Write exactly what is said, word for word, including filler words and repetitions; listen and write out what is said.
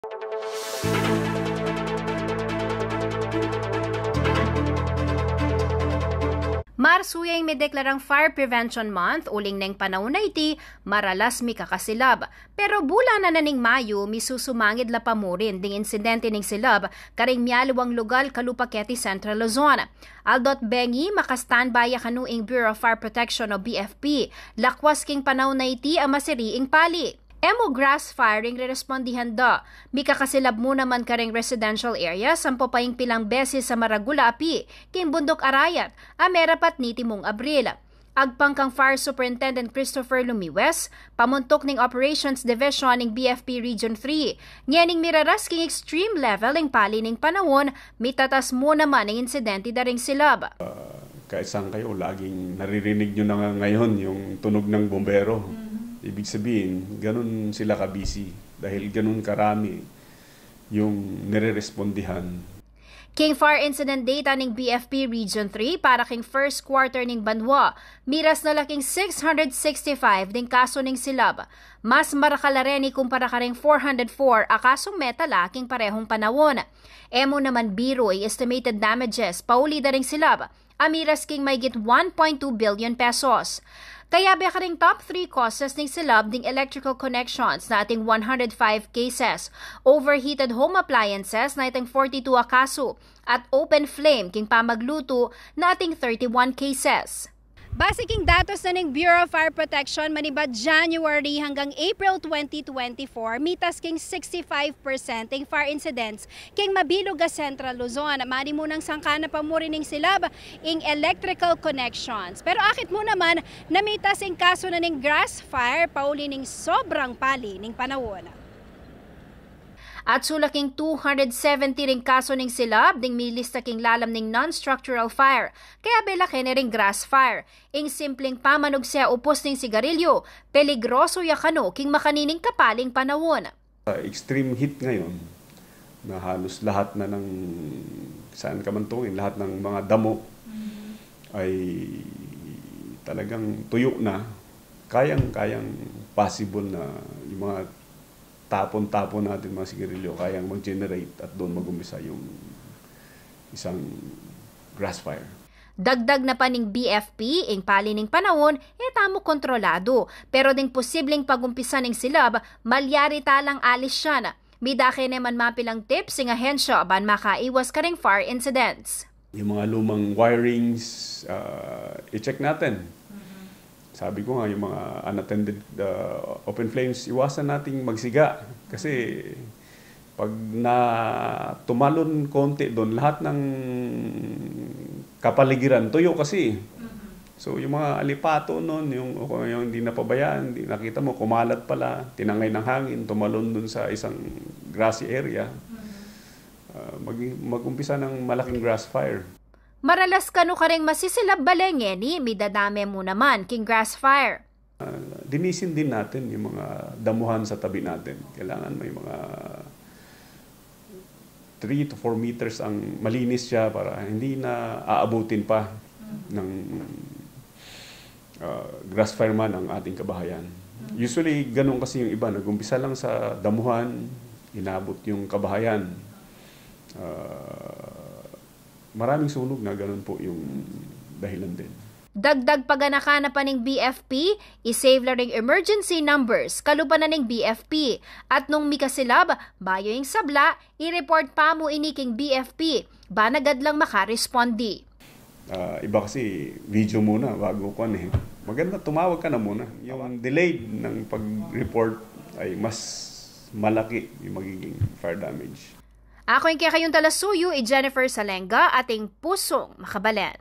Marsu ya ing medeklarang Fire Prevention Month, uling neng panaun a iti, maralas mikakasilab. Pero bula na na ning Mayu, misusumangid la pa murin ding insidente ning silab karing mialiwang lugal kalupa keti Central Luzon. Aldo't bengi, maka-standby ya kanu ing Bureau of Fire Protection o B F P, lakwas king panaun a iti a masiri ing pali. E mu grass fire ing rerespondihan da. Mikakasilab mu naman karing residential areas ampo pa ing pilang beses a maragul a api king Bundok Arayat a merapat niti mung Abril. Agpang kang Fire Superintendent Christopher Lumiwes, pamuntuk ning Operations Division ning B F P Region three, ngening miraras king extreme level ing pali ning panaun, mitatas mu naman ing insidente da ring silab. Kahit saan kayo, laging naririnig nyo na nga ngayon yung tunog ng bombero. Ibig sabihin, ganun sila kabisi dahil ganun karami yung nirerespondihan. King fire incident data ning B F P Region three para king first quarter ning banwa, miras na la king six hundred sixty-five ding kasu ning silab. Mas marakal la reni kumpara karing four hundred four a kasung metala king parehung panaun. E mu naman biru ing estimated damages pauli da ring silab a miras king mahigit one point two billion pesos. Kayabe karing top three causes ning silab ding electrical connections na ating one hundred five cases, overheated home appliances na ating forty-two a kasu, at open flame king pamaglutu na ating thirty-one cases. Base king datos na ning Bureau of Fire Protection, manibat January hanggang April twenty twenty-four, mitas king sixty-five percent ing fire incidents king mabilug a Central Luzon. Mani mu nang sangkan na pa murin ning silab ing electrical connections. Pero akit mu naman na mitas ing kasu na ning grass fire pauli ning sobrang pali ning panaun. Atsu la king two hundred seventy ring kasu ning silab ding milista king lalam ning non-structural fire, kayabe la keni ring grass fire. Ing simpleng pamanugse a upus ning sigarilyo, peligrosu ya kanu king makanining kapaling panaun. Sa extreme heat ngayon, na halos lahat na ng, saan ka man tumingin, lahat ng mga damo ay talagang tuyo na, kayang-kayang possible na yung mga tapon-tapon natin, mga sigarilyo, kayang mag-generate at doon mag-umpisa yung isang grass fire. Dagdag na pa ning B F P, ing pali ning panaun, e tamu kontroladu, pero ding posibleng pag-umpisa ning silab, malyari talang alis yan. Midake ne man mapilang tips ing ahensya ban makaiwas karing fire incidents. Yung mga lumang wirings, ah, i-check natin. Sabi ko nga, yung mga unattended, ah, open flames, iwasan nating magsiga. Kasi pag na tumalon konti doon, lahat ng kapaligiran tuyo kasi. So, yung mga alipato nun, yung, o kung yung hindi napabayaan, hindi nakita mo, kumalat pala, tinangay ng hangin, tumalon dun sa isang grassy area, ah, mag-, mag-umpisa ng malaking grass fire. Maralas kanu karing masisilab bale ngeni, midadame mu naman king grass fire. Ah, linisin din natin yung mga damuhan sa tabi natin. Kailangan may mga three to four meters ang malinis siya para hindi na aabutin pa ng, ah, grass fire man ang ating kabahayan. Usually, ganun kasi yung iba. Nag-umpisa lang sa damuhan, inabot yung kabahayan. Ah, maraming sunog na ganun po yung dahilan din. Dagdag paganakan na pa ning B F P, i-save la ring emergency numbers, kalupa na ning B F P. At nung mikasilab, bayu ing sabla, i-report pa mu ini king B F P, ban agad lang makarespondi. Ah, iba kasi video muna bago kuwan eh. Maganda tumawag ka na muna. Yung delayed ng pag-report ay mas malaki yung magiging fire damage. Ako ing kekayung talasuyu, i Jennifer Salenga, ating pusong makabalen.